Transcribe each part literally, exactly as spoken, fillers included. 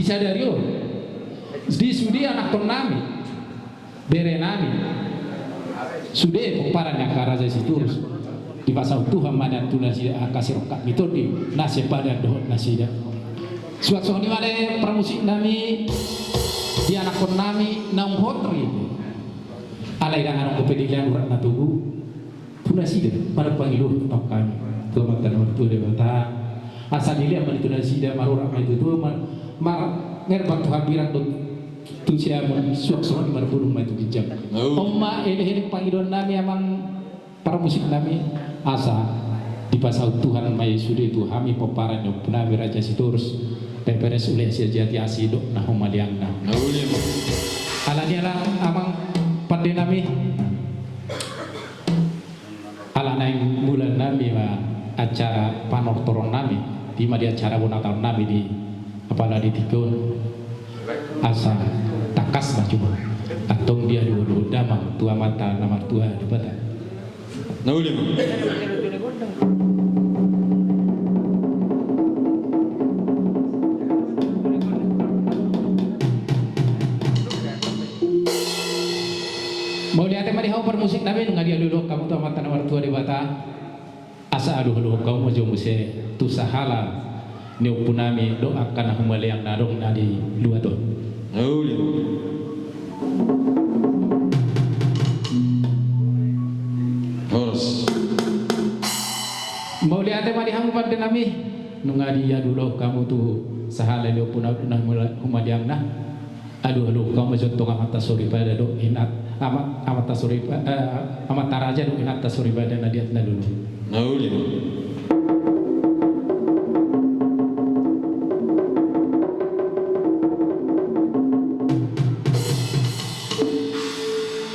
sadari on, di sude anakkonnami, berenami, sude pomparan ni angka raja Sitorus, dipasaut Tuhan ma nian tu nasida angka sirongkap ni tondi na sipadan dohot nasida. Suang songon i ma ale parmusiknami, di anakkonnami naung hot ri, alai ndang adong dope dilean urat na togu tu nasida, marpangidoan ma hami tu Amanta na martua Debata, asa dilean ma i tu nasida, marorak ma i tu Tuhan, mar, mar, ngerbang tu hambirang dohot tu siamun, suang songon i marbulung ma i tu ginjang. On ma elek-elek pangidoannami amang parmusiknami, asa dipasaut Tuhan ma i sude tu hami pomparan ni ompunami Raja Sitorus, peperes ule asi, jati asi dohot na humaliangna. Alani ala amang pandenami, ala naeng mulannami ma acara panortoronnami, di ma di acara bona taonnami di apala di tingki on, asa tangkas ma jumolo antong dialualu damang tu Amanta na martua Debata. Na uli ma. Mauliate ma di hamu parmusiknami, nunga dialualuhon hamu tu Amanta na martua Debata. Asa alualuhon hamu ma jo muse tu sahala ni ompunami dohot angka na humaliang na adong na di luat on. Uli. Horas. Mauliate ma di hamu pandenami, nunga dialualuhon hamu tu sahala ni ompunami na humula-, humaliangna. Alualuhon hamu ma jo antong amanta soripada dohot inanta, ama-, amanta soripa-, eh, amanta raja dohot inanta soripada na di atas na lolo. Na uli ma.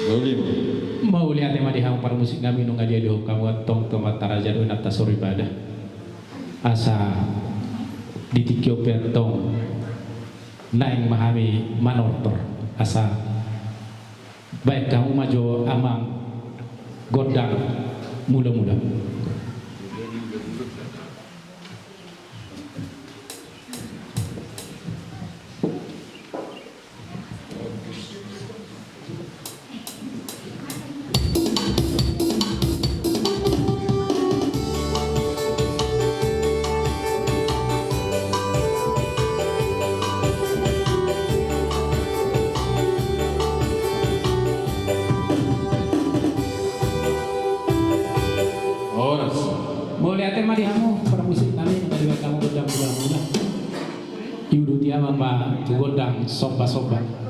Na uli ma. Mauliate ma di hamu parmusiknami, nunga dialualuhon hamu antong tu amanta raja dohot inanta soripada. Asa di tingki on pe antong naeng ma hami manortor, asa baen hamu ma jo amang gondang mulamula. Horas. Mauliate ma di hamu parmusiknami, nunga dibaen hamu gondang mulamula. Diuduti amang ma tu gondang sombasomba.